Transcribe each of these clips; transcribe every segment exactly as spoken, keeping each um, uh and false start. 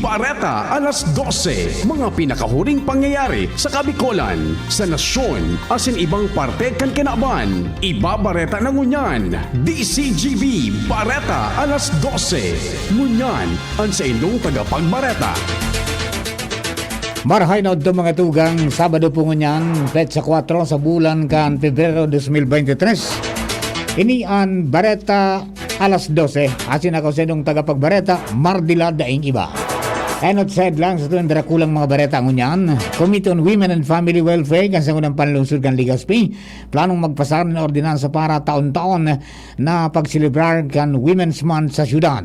Bareta alas dose, mga pinakahuring pangyayari sa Kabikolan, sa nasyon, asin ibang parte kan kinaban. Ibabareta na ngunyan, D C G B, Bareta alas dose. Ngunyan, an saindong tagapagbareta. Marahay na udto, mga tugang, Sabado po ngunyan, petsa kwatro sa bulan kan Pebrero dos mil bente tres. Ini an Bareta alas dose, asin ako sa inyong tagapagbareta, Mardila Daing Iba. Enot sa headlines sa tuwing darakulang mga bareta ngunyan, Committee on Women and Family Welfare kan Sangguniang Panlungsod kan Legazpi, planong magpasar nin ordinansa para taon-taon na pagselebrar kan Women's Month sa syudad.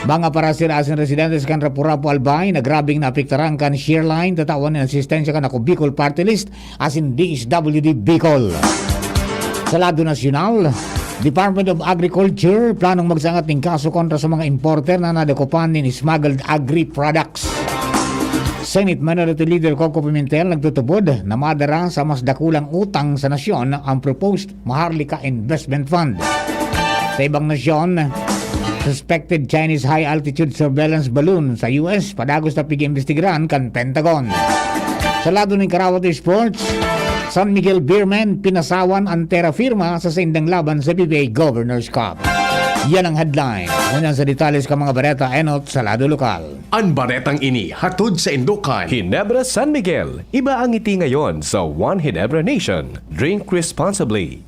Mga parasira asin residentes kan Rapu-Rapu Albay na grabeng naapektaran kan shear line, tatawan nin asistensya kan Ako Bicol Party List asin D S W D Bicol. Sa lado nasyonal, Department of Agriculture planong magsangat nin kaso kontra sa mga importer na nadukupan nin smuggled agri-products. Senate Minority Leader Coco Pimentel nagtutubod na madara sa mas dakulang utang sa nasyon ang proposed Maharlika Investment Fund. Sa ibang nasyon, suspected Chinese high-altitude surveillance balloon sa U S padagos na pig-iimbestigaran kan Pentagon. Sa lado nin karawat sports, San Miguel Beermen pinasawan an terra firma sa saindang laban sa P B A Governor's Cup. Yan ang headline. Ngunyan sa detalye kan mga bareta, enot sa lado lokal. An baretang ini hatod saindo kan Ginebra San Miguel. Iba ang ngiti ngayon sa One Ginebra Nation. Drink responsibly.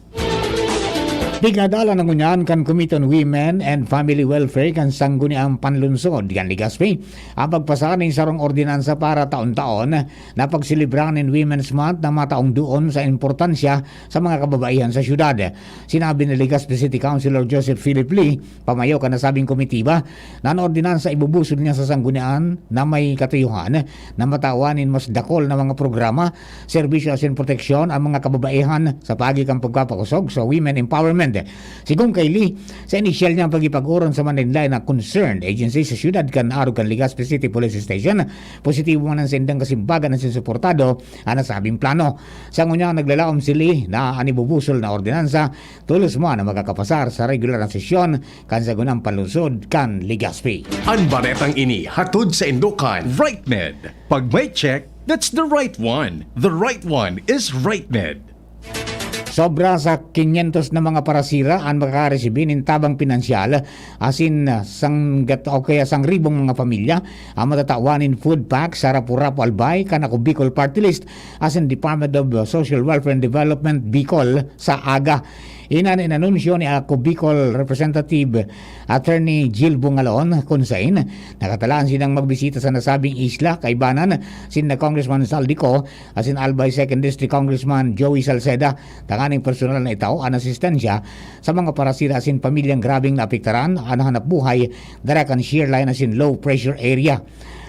Pigadalan na ngunyan kan Committee on Women and Family Welfare kan Sangguniang Panlungsod kan Legazpi ang pagpasar nin sarong ordinansa para taon-taon na pagselebra nin Women's Month na mataong duon sa importansya sa mga kababaihan sa syudad. Sinabi ni Legazpi City Councilor Joseph Philip Lee, pamayo kan nasabing komitiba, na an ordinansa ibubusol niya sa sanggunian na may katuyuhan na matawan nin mas dakul na mga programa, serbisyo asin proteksyon an mga kababaihan sa paagi kan pagpapakosog sa women empowerment. Sigon kay Lee, sa inisyal niyang pagipag-oron sa manlaen-laen na concerned agency sa syudad kan arog kan Legazpi City Police Station, positibo man an saindang kasimbagan asin suportado an nasabing plano. Sa ngunyan, naglalaom si Lee na an ibubusol na ordinansa tolos man na makakapasar sa regular na sesyon kan Sangguniang Panlungsod kan Legazpi. An baretang ini hatod saindo kan Rightmed. Pag may check, that's the right one. The right one is Rightmed. Sobra sa kinyentos na mga parasira an makakaresibi nin tabang pinansyal asin, ah, sanggat o kaya sangribong mga pamilya ang matatawan nin food pack sa Rapu-Rapu Albay kan Ako Bicol Party List asin Department of Social Welfare and Development Bicol sa aga. Iyan an inanunsyo ni Ako Bicol Representative Attorney Jill Bungalon, kun sain nakatalaan sinang magbisita sa nasabing isla kaibanan sinda Congressman Zaldy Co asin Albay Second District Congressman Joey Salceda, tanganing personal na itao an asistensya sa mga parasira asin pamilyang grabeng naapektaran an hanapbuhay dara kan shear line asin low pressure area.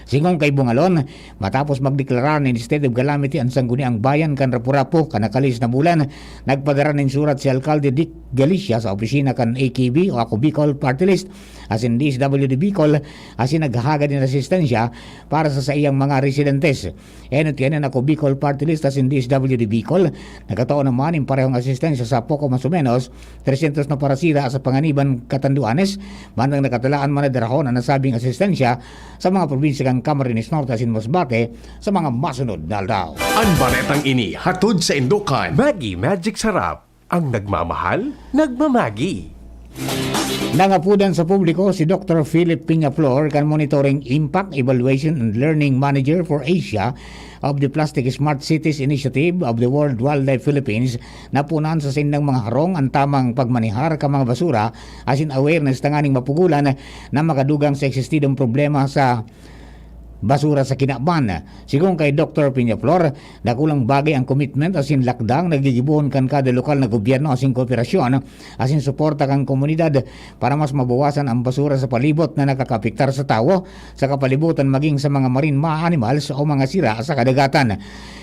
Sigon kay Bungalon, matapos magdeklarar nin state of calamity an Sangguniang Bayan kan Rapu-Rapu kan nakalis na bulan, nagpadara nin surat si Alkalde Dick Galicia sa opisina kan A K B o Ako Bicol Party List asin D S W D Bicol asin naghahagad nin asistensya para sa saiyang mga residentes. Enot kaini an Ako Bicol Party List asin D S W D Bicol, nakatao naman nin parehong asistensya sa poko mas o menos tresyentos na parasira sa Panganiban, Catanduanes, mantang nakatalaan man na darahon an nasabing asistensya sa mga probinsya kan Camarines Norte asin Masbate sa mga masunod na aldaw. An baretang ini hatod saindo kan Maggi Magic Sarap. Ang nagmamahal, nagmamagi. Nangapudan sa publiko si Doktor Philip Peñaflor kan Monitoring Impact, Evaluation and Learning Manager for Asia of the Plastic Smart Cities Initiative of the World Wildlife Philippines na punan sa saindang mga harong an tamang pagmanehar kan mga basura asin awareness tanganing mapugolan na makadugang sa eksistidong problema sa basura sa kinaban. Sigon kay Doktor Peñaflor, dakulang bagay ang commitment asin lakdang na gigibohon kan kada lokal na gobyerno asin kooperasyon asin suporta kan komunidad para mas mabawasan ang basura sa palibot na nakakaapektar sa tawo, sa kapalibutan maging sa mga marine ma-, animals o mga sira sa kadagatan.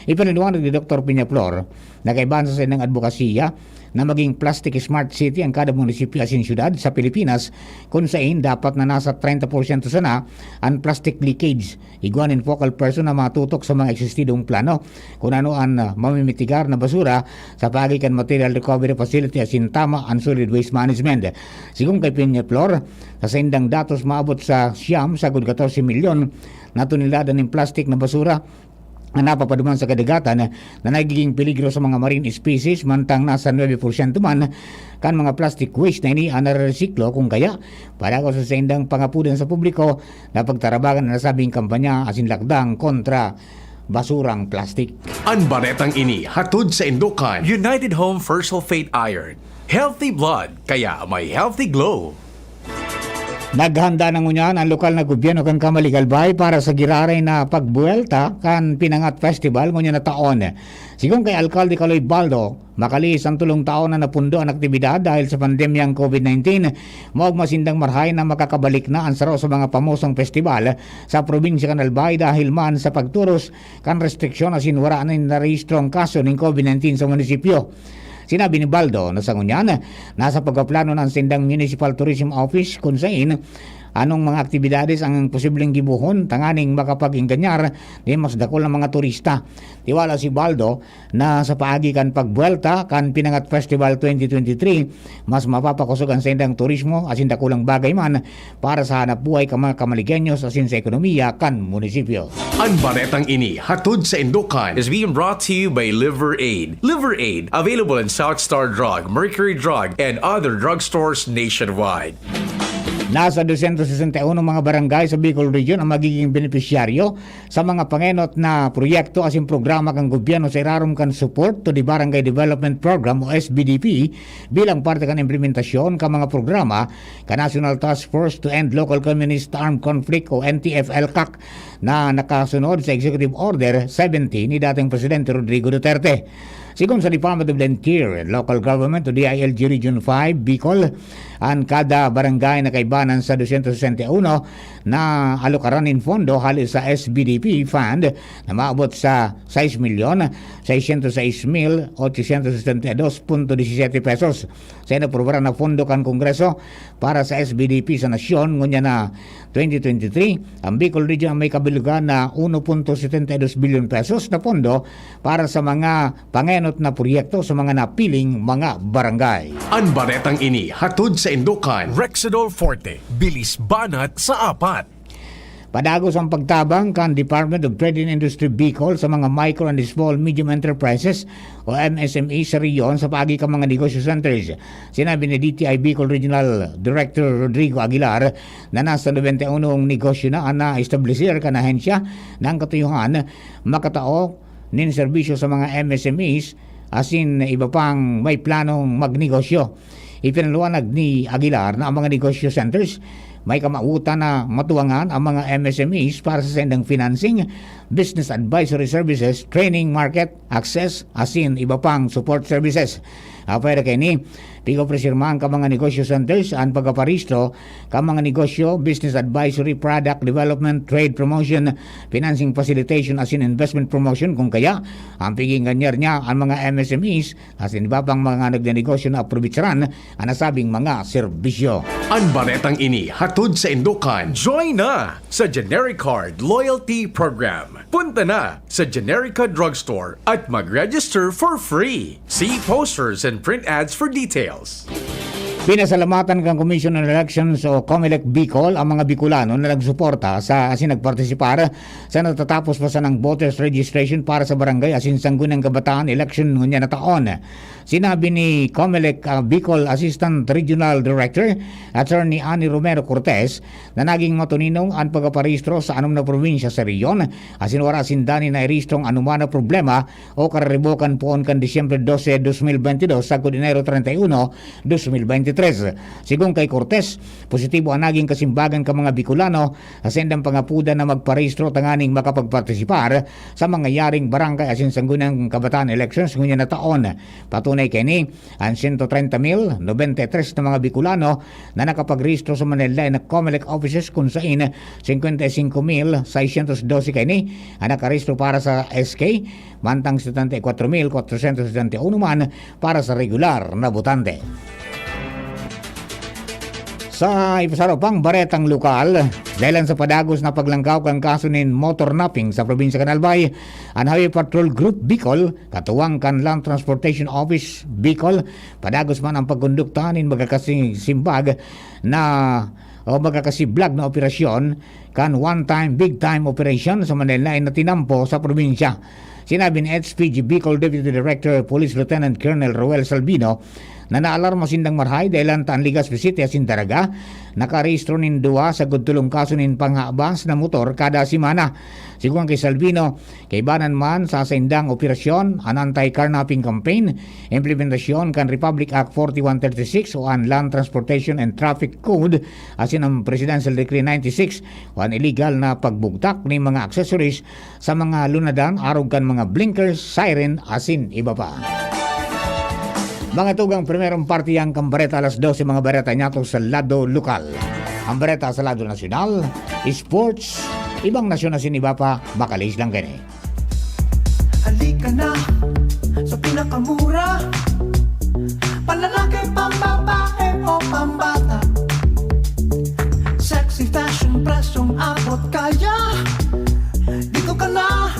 Ipinaliwanag ni Doktor Peñaflor na kaibahan sa saindang adbokasiya, na maging plastic smart city ang kada munisipyo asin syudad sa Pilipinas, kun sain dapat na nasa treinta porsyento sana an plastic leakage, igwa nin focal person na matutok sa mga existidong plano kun ano an, ah, mamimitigar na basura sa paagi kan material recovery facility asin tama an solid waste management. Sigon kay Peñaflor, sa saindang datos, maabot sa siyam sagod katorse milyon na tonelada nin plastic na basura na napapaduman sa kadagatan na nagiging peligro sa mga marine species, mantang nasa nuebe porsyento man kan mga plastic waste na ini ang nareresiklo. Kung kaya, padagos sa saindang pangapudan sa publiko na pagtarabangan ang nasabing kampanya asin lakdang kontra basurang plastik. An baretang ini hatod sa Indokan. United Home First Sulfate Iron. Healthy blood, kaya may healthy glow. Naghanda na ngunyan ang lokal na gobyerno kan Camalig, Albay para sa giraray na pagbuwelta kan Pinangat Festival ngunyan na taon. Sigon kay Alkalde Kaloy Baldo, makalihis an tolong taon na napundo an aktibidad dahil sa pandemyang covid nineteen. Maogma sindang marahay na makakabalik na an saro sa mga pamosong festival sa probinsya kan Albay dahil man sa pagturos kan restriksyon asin wara na narehistro ang kaso nin covid nineteen sa munisipyo. Sinabi ni Baldo na sa ngunyan, nasa pagpaplano na an sindang Municipal Tourism Office kun sain anong mga aktibidades ang posibleng gibohon tanganing makapag-enganyar nin mas dakul na mga turista. Tiwala si Baldo na sa paagi kan pagbuwelta kan Pinangat Festival twenty twenty-three, mas mapapakosog an saindang turismo asin dakulang bagay man para sa hanap buhay kan mga Camaligeños asin sa ekonomiya kan munisipyo. An baretang ini hatod sa Indokan is being brought to you by Liver Aid. Liver Aid, available in South Star Drug, Mercury Drug, and other drugstores nationwide. Nasa dosyentos sesenta y uno mga barangay sa Bicol Region ang magiging benepisyaryo sa mga pangenot na proyekto asin programa kan gobyerno sa irarom kan Support to the Barangay Development Program o S B D P bilang parte kan implementasyon kan mga programa kan National Task Force to End Local Communist Armed Conflict o N T F L CAC na nakasunod sa Executive Order seventy ni dating Presidente Rodrigo Duterte. Sigon sa Department of the Interior and Local Government o D I L G Region five, Bicol, an kada barangay na kaibanan sa dosyentos sesenta y uno na alukaran nin pondo hali sa S B D P fund na maabot sa sais milyon, seiscientos sais mil, ochocientos setenta y dos punto disisete pesos. Sa inaprobaran na pondo kan Kongreso para sa S B D P sa nasyon, ngunyan na twenty twenty-three, ang Bicol Region ang may kabilugan na uno punto setenta y dos bilyon pesos na pondo para sa mga pangenot na proyekto sa mga napiling mga barangay. An baretang ini hatod sa Indokan. Rexidol Forte, bilis banat sa apat. Padagos ang pagtabang kan Department of Trade and Industry Bicol sa mga micro and small medium enterprises o M S M E sa rehiyon sa paagi kan mga negosyo centers. Sinabi ni D T I Bicol Regional Director Rodrigo Aguilar na nasa nobenta y unong negosyo na an na-establisir kan ahensya na ang katuyuhan makatao nin serbisyo sa mga M S M Es asin iba pang may planong magnegosyo. Ipinaliwanag ni Aguilar na ang mga negosyo centers may kamawotan na matuwangan ang mga M S M Es para sa saindang financing, business advisory services, training, market access, asin iba pang support services. Apwera kaini, pig-opresir man kan mga negosyo centers an pagpaparehistro kan mga negosyo, business advisory, product development, trade promotion, financing facilitation, asin investment promotion. Kung kaya, ang pig-iinganyar niya an mga M S M Es asin iba pang mga nagnenegosyo na aprobetsaran an nasabing mga serbisyo. An baretang ini hatod sa Indokan. Join na sa Generic Card Loyalty Program. Punta na sa Generica Drugstore at mag-register for free. See posters and print ads for details. Pinasalamatan kan Commission on Elections o Comelec Bicol ang mga Bicolano na nagsuporta sa asin nagpartisipar sa natatapos pa sanang voters registration para sa barangay asin Sangguniang Kabataan election ngunyan na taon. Sinabi ni Comelec, ah, Bicol Assistant Regional Director Attorney Annie Romero Cortez na naging matuninong an pagpaparehistro sa anom na probinsya sa rehiyon asin wara sinda nin nairehistrong anoman na problema o kararibokan poon kan Disyembre dose, dos mil bente dos sagkod Enero treinta y uno, dos mil bente Tres. Sigon kay Cortez, positibo an nagin kasimbagan kan mga Bicolano sa saindang pangapodan na magparehistro tanganing makapagpartisipar sa mangyayaring barangay asin sangguniang kabataan elections ngunyan na taon. Patunay kaini, an sento trenta mil nobenta y tres na mga Bicolano na nakapagrehistro sa manlaen-laen na Comelec offices, kun sain singkwenta y singko mil seiscientos dose kaini an nakarehistro para sa S K, mantang setenta y kwatro mil kwatrosyentos setenta y uno man para sa regular na botante. Sa ipasaro pang baretang lokal, dahelan sa padagos na paglangkaw kan kaso nin motor napping sa probinsya kan Albay, an Highway Patrol Group Bicol, katuwang kan Land Transportation Office Bicol, padagos man ang pagkondukta nin magkakasimbag na o magkakasiblag na operasyon kan One Time Big Time Operation sa manlaen-laen na tinampo sa probinsya. Sinabi ni H P G Bicol Deputy Director Police Lieutenant Colonel Roel Salvino na naalarma sindang marahay dahelan ta an Legazpi City asin Daraga nakarehistro nin duwa sagkod tolong kaso nin panghabas na motor kada semana. Sigon ki Salvino, kaibanan man sa saindang operasyon, an anti-carnapping campaign, implementasyon kan Republic Act forty-one thirty-six o an Land Transportation and Traffic Code asin an Presidential Decree ninety-six o an iligal na pagbugtak nin mga accessories sa mga lunadan arog kan mga blinkers, siren asin iba pa. Mga tugang, primerong parte yan kan bareta alas dose, mga bareta nyato sa lado lokal. Ang bareta sa lado nasyonal, sports, ibang nasyon asin iba pa, makalihis lang kaini. Halika na sa pinakamura, panlalaki, pambabae o pambata. Sexy fashion, presyong abot kaya. Dito ka na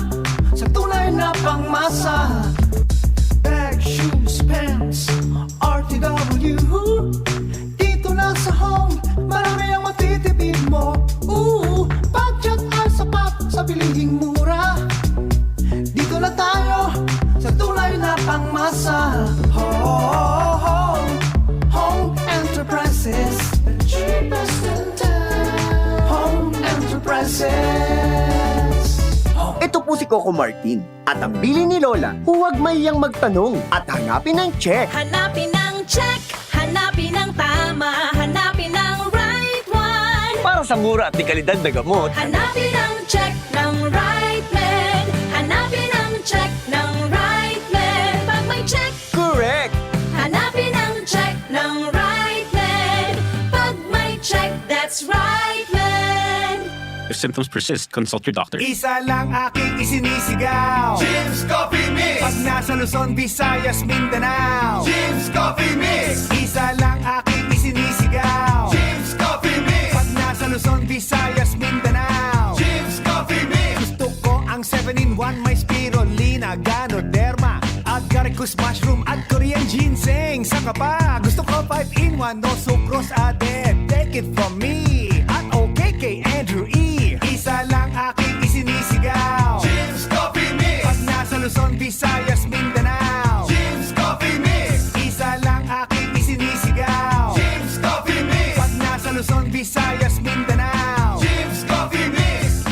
sa tunay na pangmasa. Bag, shoes, pants, R T W. Dito na sa Home, marami ang matitipid mo. Ooh, budget ay sapat sa bilihing mura. Dito na tayo sa tunay na pangmasa. Home, Home Enterprises, the cheapest in town. Home Enterprises. Ito po si Coco Martin. At ang bilin ni Lola, huwag mahiyang magtanong at hanapin ang check. Hanapin ang check, hanapin ang tama, hanapin ang right one. Para sa mura at dekalidad na gamot, hanapin ang check ng right med. Hanapin ang check ng right med. Pag may check, correct. Hanapin ang check ng right med. Pag may check, that's right med. If symptoms persist, consult your doctor. Isa lang aking isinisigaw. Jim's Coffee Mix. Pag nasa Luzon, Visayas, Mindanao. Jim's Coffee Mix. Isa lang aking isinisigaw. Jim's Coffee Mix. Pag nasa Luzon, Visayas, Mindanao. Jim's Coffee Mix. Gusto ko ang seven-in-one, may spirulina, ganoderma, agaricus mushroom at Korean ginseng. Saka pa, gusto ko five-in-one, no sucrose added. Take it from me at okay kay Andrew E. Isa lang aking isinisigaw. Jim's Coffee Mix. Pag nasa Luzon, Visayas, Mindanao. Jim's Coffee Mix. Isa lang aking isinisigaw. Jim's Coffee Mix. Pag nasa Luzon, Visayas, Mindanao. Jim's Coffee Mix.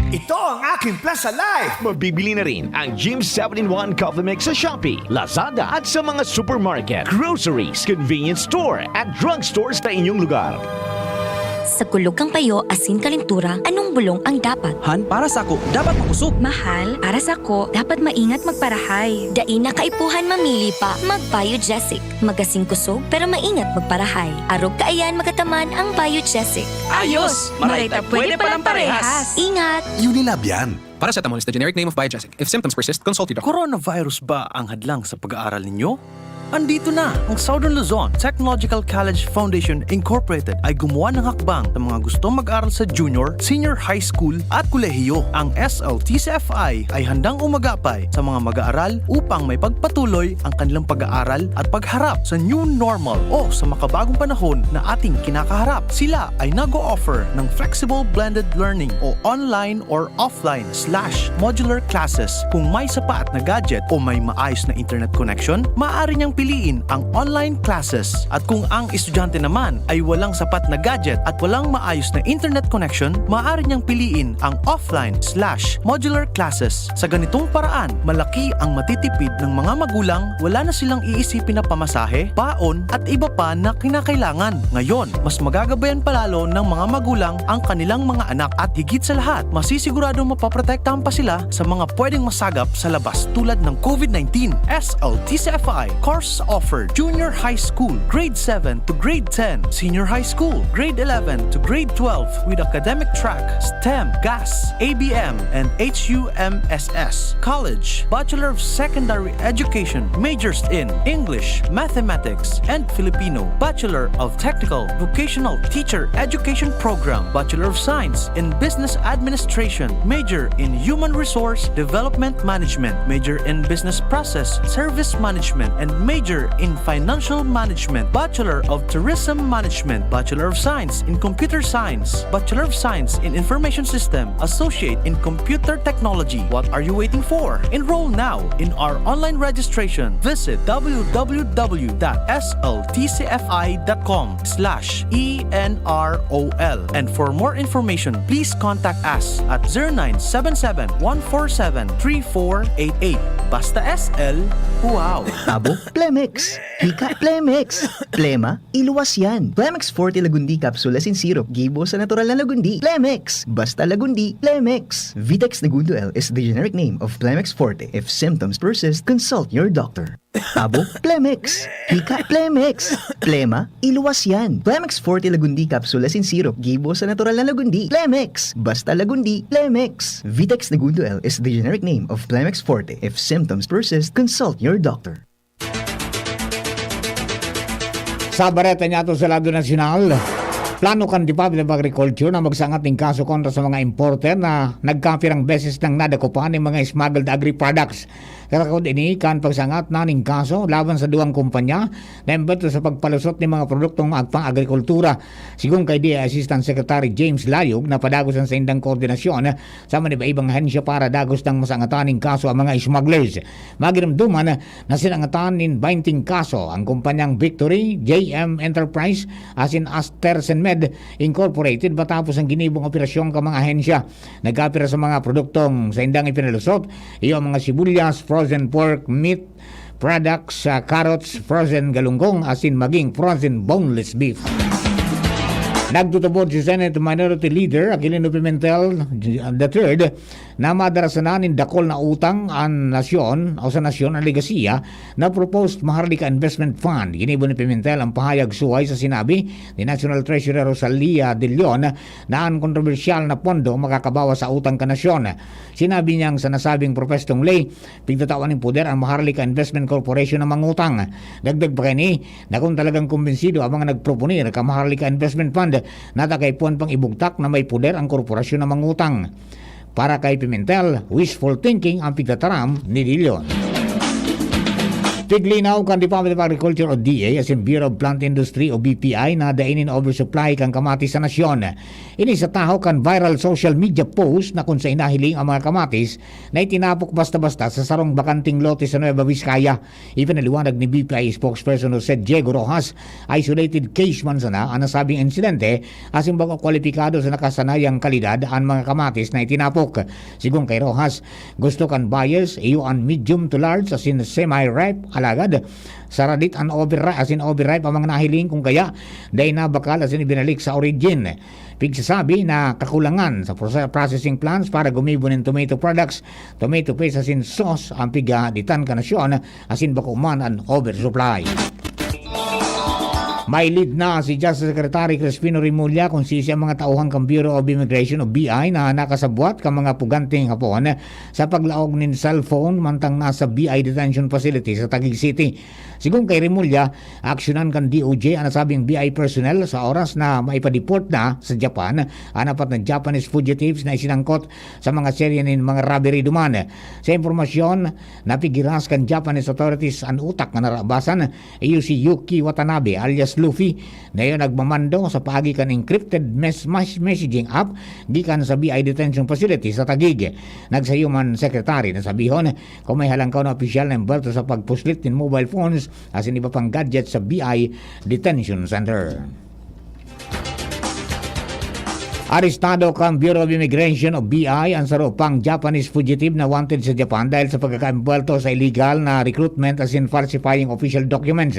Ito ang aking Plaza Life. Mabibili na rin ang Jim seven-in-one Coffee Mix sa Shopee, Lazada at sa mga supermarket, groceries, convenience store at drugstores sa inyong lugar. Sa kulog kan payo asin kalentura, anong bulong ang dapat? Han, para sako, dapat makosog. Mahal, para sako, dapat maingat magparahay. Dai na kaipuhan mamili pa. Mag-Biogesic. Magasin kosog, pero maingat magparahay. Arog kaiyan magataman ang Biogesic. Ayos! Maray ta pwede palang parehas. Ingat! Unilab yan. Paracetamol is the generic name of Biogesic. If symptoms persist, consult your doctor. Coronavirus ba ang hadlang sa pag-aaral ninyo? Andito na! Ang Southern Luzon Technological College Foundation Incorporated ay gumawa ng hakbang sa mga gustong mag-aral sa junior, senior high school at kolehiyo. Ang S L T C F I ay handang umagapay sa mga mag-aaral upang maipagpatuloy ang kanilang pag-aaral at pagharap sa new normal o sa makabagong panahon na ating kinakaharap. Sila ay nag-o-offer ng flexible blended learning o online or offline slash modular classes. Kung may sapat na gadget o may maayos na internet connection, maaari niyang piliin ang online classes. At kung ang estudyante naman ay walang sapat na gadget at walang maayos na internet connection, maaari niyang piliin ang offline slash modular classes. Sa ganitong paraan, malaki ang matitipid ng mga magulang, wala na silang iisipin na pamasahe, baon, at iba pa na kinakailangan. Ngayon, mas magagabayan pa lalo ng mga magulang ang kanilang mga anak at higit sa lahat, masisiguradong mapoprotektahan pa sila sa mga pwedeng masagap sa labas tulad ng COVID nineteen. S L T C F I course offer Junior High School, Grade seven to Grade ten, Senior High School, Grade eleven to Grade twelve with academic track STEM, GAS, A B M, and H U M S S. College, Bachelor of Secondary Education, majors in English, Mathematics, and Filipino, Bachelor of Technical Vocational Teacher Education Program, Bachelor of Science in Business Administration, major in Human Resource Development Management, major in Business Process Service Management, and major in Financial Management, Bachelor of Tourism Management, Bachelor of Science in Computer Science, Bachelor of Science in Information System, Associate in Computer Technology. What are you waiting for? Enroll now in our online registration. Visit w w w dot s l t c f i dot com slash e n r o l. And for more information, please contact us at zero nine seven seven, one four seven, three four eight eight. Basta S L, wow! Abo, Plemex! Hika, Plemex! Plema, iluwas yan! Plemex Forte Lagundi Capsule asin Syrup, gibo sa natural na Lagundi. Plemex! Basta Lagundi, Plemex! Vitex Negundo L is the generic name of Plemex Forte. If symptoms persist, consult your doctor. Abo, Plemex! Hika, Plemex! Plema, iluwas yan! Plemex Forte Lagundi Capsule asin Syrup, gibo sa natural na Lagundi. Plemex! Basta Lagundi, Plemex! Vitex Negundo L is the generic name of Plemex Forte. If symptoms persist, consult your doctor. Sa bareta niyato sa lado nasyonal, plano kan Department of Agriculture na magsangat nin kaso kontra sa mga importer na nagkapirang beses nang nadakupan nin mga smuggled agri-products. Katakod ini kan pagsangat na nin kaso laban sa duwang kumpanya na emberto sa pagpalusot nin mga produktong maagpang agrikultura. Sigon kay D A Assistant Secretary James Layog, na padagos an saindang koordinasyon sa maniba-ibang ahensya para dagos nang masangatan nin kaso ang mga smugglers. Magiromdoman na sinangatan nin baynting kaso ang kumpanyang Victory, J M Enterprise, asin Aster Senmed Incorporated matapos ang ginibong operasyon kan mga ahensya. Nagkapira sa mga produktong saindang ipinalusot, iyo ang mga sibuyas, frozen pork, meat products, ah, carrots, frozen galunggong, asin maging frozen boneless beef. Nagtutubod si Senate Minority Leader Aquilino Pimentel the third na madarasanan nin dakul na utang an nasyon o sa nasyon an legasiya na proposed Maharlika Investment Fund. Ginibo ni Pimentel ang pahayag suway sa sinabi ni National Treasurer Rosalia De Leon na an kontrobersyal na pondo makakabawas sa utang kan nasyon. Sinabi niyang sa nasabing propwestong ley, pigtatawan nin poder ang Maharlika Investment Corporation na mangutang. Dagdag pa kaini na kung talagang kumbinsido ang mga nagproponer kan Maharlika Investment Fund, na ta kaipuhan pang ibugtak na may poder ang korporasyon na mangutang. Para kay Pimentel, wishful thinking ang pigtataram ni De Leon. Piglinaw kan Department of Agriculture o D A asin Bureau of Plant Industry o B P I na dai nin oversupply kan kamatis sa nasyon. Ini sa tahaw kan viral social media post na kun saen nahiling ang mga kamatis na itinapok basta-basta sa sarong bakanteng lote sa Nueva Vizcaya. Ipinaliwanag ni B P I spokesperson Jose Diego Rojas, isolated case man sana ang nasabing insidente, asin bako kwalipikado sa nakasanayang kalidad an mga kamatis na itinapok. Sigon kay Rojas, gusto kan buyers, iyo an medium to large asin semi-ripe, alagad saradit an overripe asin overripe ang mga nahiling, kun kaya dai nabakal asin ibinalik sa origin. Pigsasabi na kakulangan sa proce-, processing plants para gumibo nin tomato products, tomato paste asin sauce an pigaditan kan nasyon, asin bako man an oversupply. May lead na si Justice Secretary Crispino Remulla kun sisay ang mga tauhan kan Bureau of Immigration o B I na nakasabwat kan mga pugante nin Hapon sa paglaog nin cellphone mantang nasa B I detention facility sa Taguig City. Sigon kay Remulla, aksyonan kan D O J an nasabing B I personnel sa oras na maipa-deport na sa Japan an apat na Japanese fugitives na isinangkot sa mga serye nin mga robbery duman. Sa impormasyon, napigiras kan Japanese authorities an utak na narabasan, iyo si Yuki Watanabe alias Luffy, na iyo nagmamando sa paagi kan encrypted mes-, mas-, messaging app gikan sa B I detention facility sa Taguig. Nagsayo man secretary na sabihon kung may halangkaw na opisyal na embwelto sa pagpuslit nin mobile phones asin iba pang gadget sa B I detention center. Arestado kan Bureau of Immigration o B I an saro pang Japanese fugitive na wanted sa Japan dahil sa pagkakaembwelto sa illegal na recruitment asin falsifying official documents.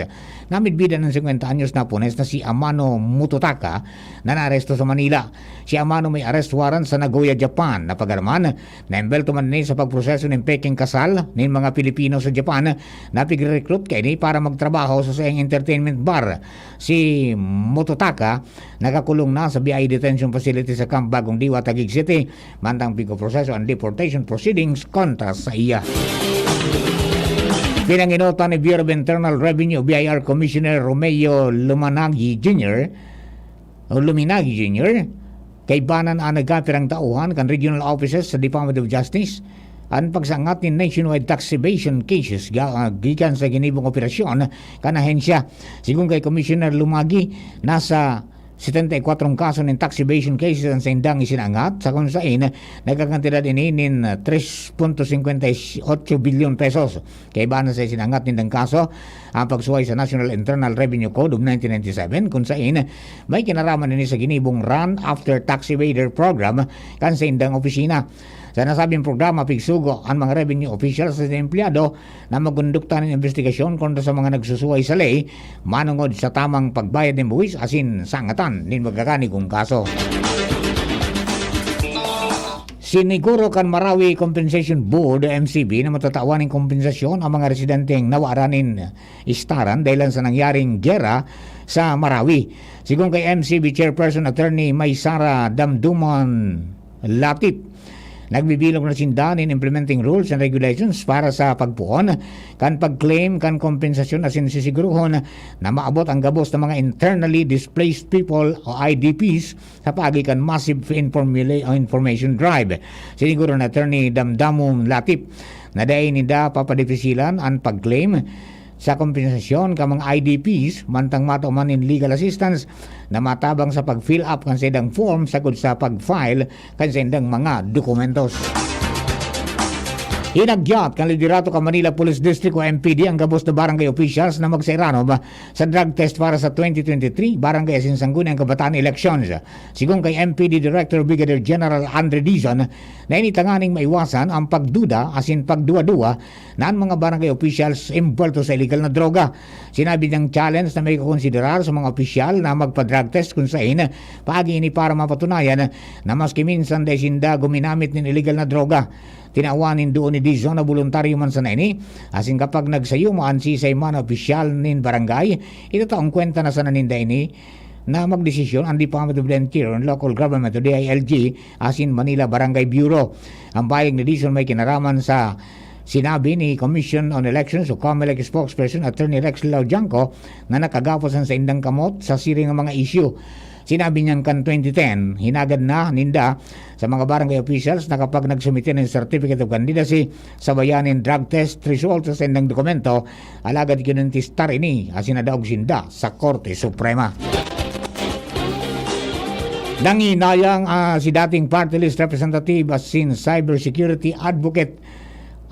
Namidbidan an singkwenta anyos na Hapones na si Amano Mototaka na naaresto sa Manila. Si Amano may arrest warrant sa Nagoya, Japan. Napagaraman, naembwelto man ini sa pagproseso nin pekeng kasal nin mga Pilipino sa Japan na pigre-recruit kaini para magtrabaho sa saiyang entertainment bar. Si Mototaka nakakulong na sa B I detention facility sa Camp Bagong Diwa, Taguig City, mantang pigpoproseso an deportation proceedings kontra saiya. Pinangenotan ni Bureau of Internal Revenue, B I R Commissioner Romeo Lumanagi Junior o Luminagi Junior, kaibanan an nagkapirang tauhan kan regional offices sa Department of Justice an pagsangat nin nationwide tax evasion cases ga-, ah, gikan sa ginibong operasyon kan ahensya. Sigon kay Commissioner Lumagi, nasa setenta y kuatro kaso nin tax evasion cases an saindang isinangat, sa kung sain nagkakantidad ini nin tres punto singkwenta y otso bilyon pesos. Kaiba na sa isinangat nindang kaso ang pagsuway sa National Internal Revenue Code of nineteen ninety-seven, kung sain may kinaraman ini sa ginibong Run After Tax Evader Program kan saindang opisina. Sa nasabing programa, pigsugo an mga revenue officials sa empleyado na magkondukta nin imbestigasyon kontra sa mga nagsusuway sa ley manongod sa tamang pagbayad nin buwis asin sangatan nin magkakanigong kaso. Siniguro kan Marawi Compensation Board, M C B, na matatawan nin kompensasyon ang mga residenteng nawaran nin istaran dahilan sa nangyaring gera sa Marawi. Sigon kay M C B Chairperson Attorney Maysara Damduman Latip, nagbibilog na sinda nin implementing rules and regulations para sa pagpoon kan pag-claim kan kompensasyon asin sisigurohon na maabot ang gabos na mga internally displaced people o I D Ps sa paagi kan massive informala-, information drive. Siniguro ni Attorney Damdamon Latip na dai ninda papadipisilan an pag-claim sa kompensasyon kan mga I D Ps, mantang matuman nin legal assistance na matabang sa pag-fill up kan saindang form sagkod sa pag-file kan saindang mga dokumentos. Hinagyat kan liderato kan Manila Police District o M P D ang gabos na barangay officials na magsairanom sa drug test para sa twenty twenty-three Barangay asin Sangguniang Kabataan Elections. Sigon kay M P D Director Brigadier General Andre Dizon na ini tanganing maiwasan ang pagduda asin pagduwa-duwa na an mga barangay officials embwelto sa iligal na droga. Sinabi niyang challenge na may kakonsiderar sa mga opisyal na magpa-drug test kun saen paagi ini para mapatunayan na maski minsan dai sinda guminamit nin iligal na droga. Tinawan nin duon ni Dizon na boluntaryo man sana ini, asin kapag nagsayuma an siisay man na opisyal nin barangay, itataong kwenta na sana ninda ini na magdesisyon an Department of the Interior and Local Government o D I L G asin Manila Barangay Bureau. Ang pahayag ni Dizon may kinaraman sa sinabi ni Commission on Elections o COMELEC spokesperson Attorney Rex Laudianco na nakagapos an saindang kamot sa siring nga mga isyu. Sinabi niyang kan twenty ten, hinagad na ninda sa mga barangay officials na kapag nagsumite nin Certificate of Candidacy, sabayan nin drug test result sa saindang dokumento, alagad ikinontistar ini asin nadaog sinda sa Korte Suprema. Nanginayang, ah, si dating party list representative asin cybersecurity advocate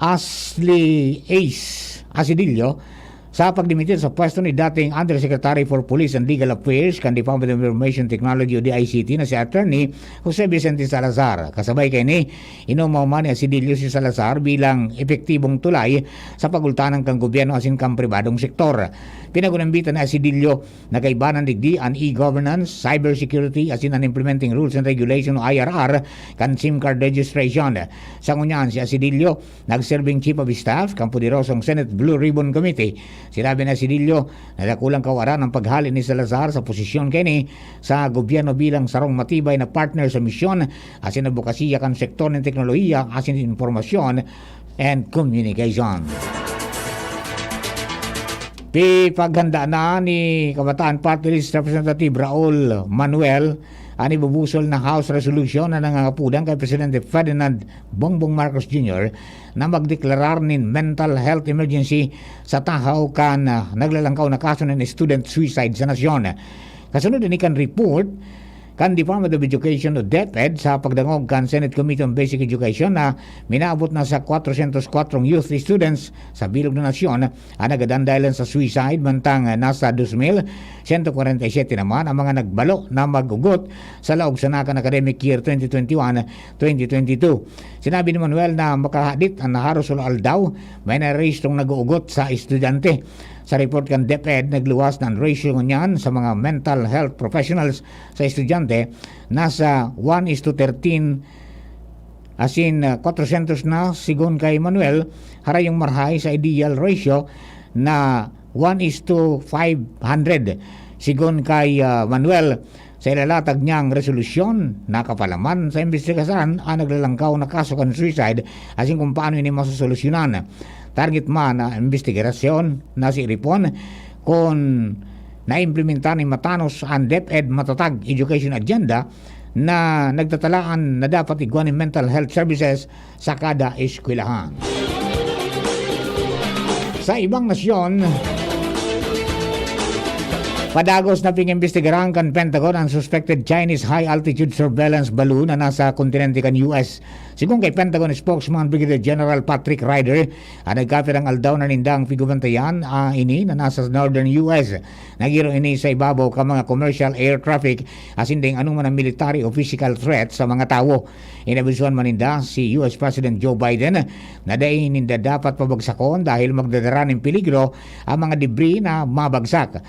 Ashley Ace Asidillo sa pagdimitir sa pwesto ni dating Undersecretary for Police and Legal Affairs kan Department of Information Technology o D I C T na si Attorney Jose Vicente Salazar. Kasabay kaini, inumaw man ni Asidillo si Salazar bilang epektibong tulay sa pagultanan kan gobyerno asin kan pribadong sektor. Pinag-unambitan ni Asidillo na kaibanan digdi an e-governance, cybersecurity asin an implementing rules and regulation o I R R kan SIM card registration. Sa ngunyan, si Asidillo nagserbing Chief of Staff kan poderosong Senate Blue Ribbon Committee. Sinabi ni Asidillo na dakulang kawaran ang paghale ni Salazar sa posisyon kaini sa gobyerno bilang sarong matibay na partner sa misyon asin adbokasiya kan sektor nin teknolohiya asin impormasyon and communication. Pipaghandaan na ni Kabataan Party List Representative Raul Manuel An ibubusol na House Resolution na nangangapodan kay Presidente Ferdinand Bongbong Marcos Junior na magdeklarar nin mental health emergency sa tahaw kan, ah, naglalangkaw na kaso nin student suicide sa nasyon. Kasunod ini kan report kan Department of Education o DepEd sa pagdangog kan Senate Committee on Basic Education na minaabot na sa kwatrosyentos kwatro youth students sa bilog na nasyon an nagadan dahilan sa suicide, mantang nasa dos mil sento kwarenta y siyete naman ang mga nagbalo na mag-ugot sa laog sana kan academic year twenty twenty-one, twenty twenty-two. Sinabi ni Manuel na makahadit an haros walo aldaw may narehistrong nag-uugot sa estudyante. Sa report kan DepEd, nagluwas na an ratio ngunyan sa mga mental health professionals sa estudyante, nasa one is to thirteen, asin, ah, kwatrosyentos na, sigon kay Manuel, harayong marahay sa ideal ratio na one is to five hundred. Sigon kay, ah, Manuel, sa ilalatag niyang resolusyon, nakapalaman sa imbestigasyon an naglalangkaw na kaso kan suicide asin kung paano ini masosolusyonan. Target man na imbestigasyon na si Ripon kun naimplementar nin matanos an DepEd matatag education agenda na nagtatalaan na dapat igwa nin mental health services sa kada eskwelahan. Sa ibang nasyon, padagos na pingimbestigaran kan Pentagon an suspected Chinese high-altitude surveillance balloon na nasa kontinente kan U S. Sigon kay Pentagon spokesman Brigadier General Patrick Ryder, an nagkapirang aldaw na nindang pigbantayan, ah, ini na nasa northern U S. Nagiro ini sa ibabaw kan mga commercial air traffic asin daing anoman na military o physical threat sa mga tawo. Inabisohan man ninda si U S President Joe Biden na dai ninda dapat pabagsakon dahil magdadara nin peligro ang mga debris na mabagsak.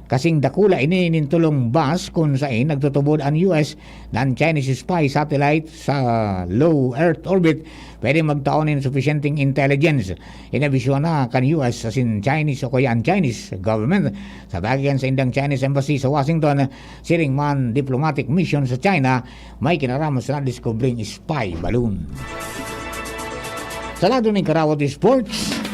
Kasing dakula ini nin tolong bus kun saen nagtutubod an U S na an Chinese spy satellite sa low Earth orbit pwedeng magtao nin sufisyenteng intelligence. Inabisohan na kan U S asin Chinese o kaya an Chinese government sa bagay kan saindang Chinese embassy sa Washington, siring man diplomatic mission sa China, may kinaraman sa nadiskubreng spy balloon. Sa lado nin Karawat Sports,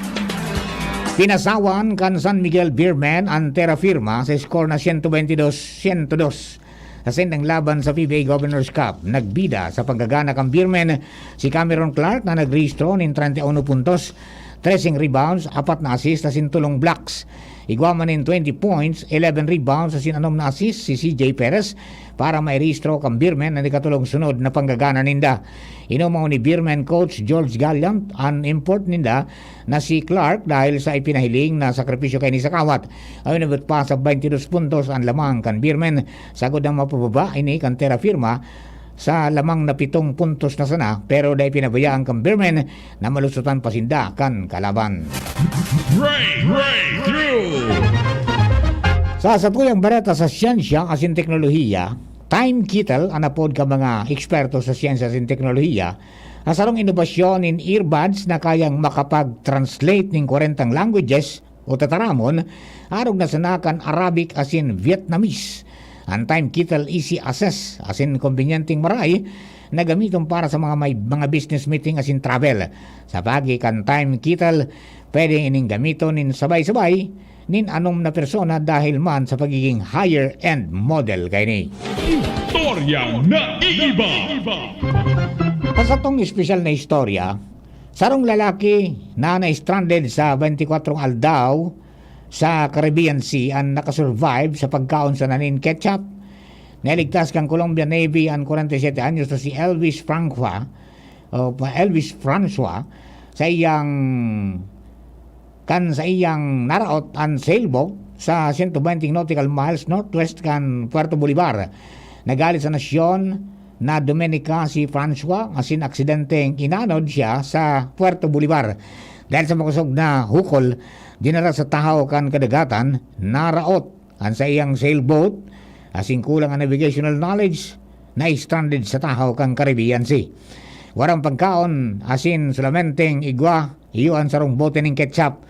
pinasawan kan San Miguel Beermen an Terra Firma sa score na sento bente dos, sento dos. Sa sendang laban sa P B A Governors Cup, nagbida sa paggagana kan Beermen si Cameron Clark na nagrehistro nin treinta y uno puntos, treseng rebounds, apat na assist asin tolong blocks. Igwa man nin twenty points, eleven rebounds asin anom na assist si C J Perez para mairehistro kan Beermen an ikatolong sunod na panggagana ninda. Inuma ni Beermen coach George Gallant an import ninda na si Clark dahil sa ipinahiling na sakripisyo kaini sa kawat. Ayon abot pa sa baynte dos puntos an lamang kan Beermen, sagkod na mapababa ini kan Terra Firma sa lamang na pitong puntos na sana, pero dai pinabayaan kan Beermen na malusotan pa sinda kan kalaban. Breakthrough! Sa satuyang bareta sa siyensya asin teknolohiya, Time Kettle an apod kan mga eksperto sa siyensya asin teknolohiya, ang sarong inobasyon nin earbuds na kayang makapag-translate nin kwarentang languages o tataramon, arog na sana kan Arabic asin Vietnamese. An Time Kettle Easy Access asin kombinyenteng maray na gamiton para sa mga may, mga business meeting asin travel. Sa paagi kan Time Kettle, pwede ining gamiton nin sabay-sabay nin anom na persona dahil man sa pagiging higher-end model kaini. Istoryang naiiba. Sa satong espesyal na istorya, sarong lalaki na na-stranded sa twenty-four aldaw sa Caribbean Sea an nakasurvive sa pagkaon sana nin ketchup. Nailigtas kan Colombian Navy an kwarenta y siyete anyos na si Elvis Francois, o pa-, Elvis Francois, sa iyang kan sa iyang naraot an sailboat sa sento bente nautical miles northwest kan Puerto Bolivar. Naghalat sa nasyon na Dominica si Francois asin aksidenteng inanod siya sa Puerto Bolivar. Dahil sa makosog na hukol, dinara sa tahaw kan kadagatan, naraot an saiyang sailboat, asin kulang an navigational knowledge, na-stranded sa tahaw kan Caribbean Sea. Warang pagkaon, asin solamenteng igwa, iyo an sarong bote nin ketchup,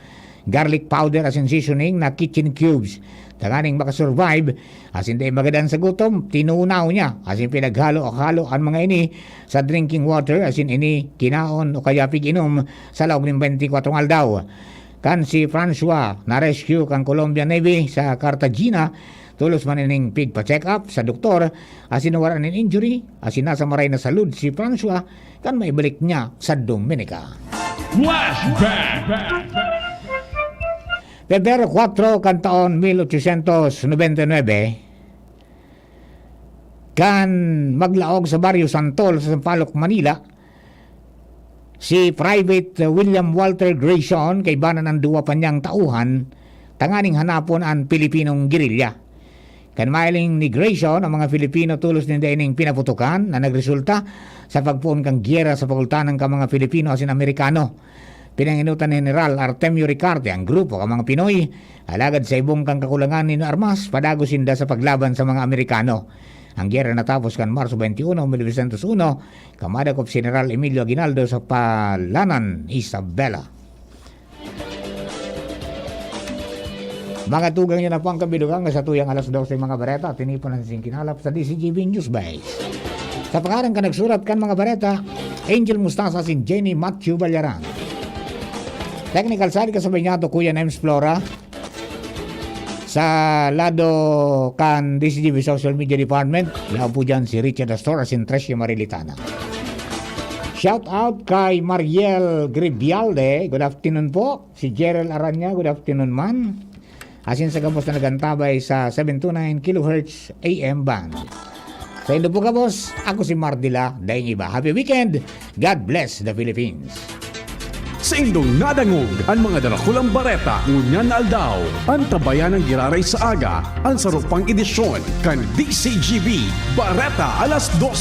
garlic powder asin seasoning na kitchen cubes. Tanganing makasurvive, asin dai magadan sa gutom, tinunaw niya, asin pinaghalo-halo an mga ini sa drinking water, asin ini kinaon o kaya pig-inom sa laog nin twenty-four aldaw. Kan si Francois na-rescue kan Colombian Navy sa Cartagena, Tolos man ining pigpa-check-up sa doktor, asin nawara nin injury, asin nasa maray na salud si Francois kan maibalik niya sa Dominica. Flashback! Pebrero kwatro kan taon mil ochocientos nobenta y nuebe, kan maglaog sa Barrio Santol sa Sampaloc, Manila, si Private William Walter Grayson kaiba na an duwa pa niyang tauhan tanganing hanapon an Pilipinong gerilya. Kan mahiling ni Grayson, ang mga Filipino tolos ninda ining pinaputokan na nagresulta sa pagpoon kan giyera sa pagultanan kan mga Filipino asin Amerikano. Pinanginutan ni General Artemio Ricarte ang grupo kan mga Pinoy, alagad sa ibong kan kakulangan nin armas, padagos sinda sa paglaban sa mga Amerikano. Ang giyera natapos kan Marso twenty-one, mil novecientos uno, kan madakop si General Emilio Aguinaldo sa Palanan, Isabela. Mga tugang, yan na po ang kabilugan sa tuyang alas dose, mga bareta. Tinipon ang singkinalap sa D C G B News Base. Sa pangaran kan nagsurat kan mga bareta, Angel Mustasa, sin Jenny Matthew Ballaran. Technical side, kasabay niya to, Kuya Nems Flora. Sa lado kan D C G B Social Media Department, yaw po dyan si Richard Astor asin Tricia Marilitana. Shout out kay Mariel Gribialde. Good afternoon po. Si Gerald Aranya, good afternoon man. Asin sa gabos na nagantabay sa seven two nine kilohertz A M band. Saindo po gabos, ako si Mardila, daing iba. Happy weekend! God bless the Philippines! Saindong nadangog an mga darakulang bareta ngunyan na aldaw. Antabayan an giraray sa aga, an saro pang edisyon kan D C G B Bareta alas dose.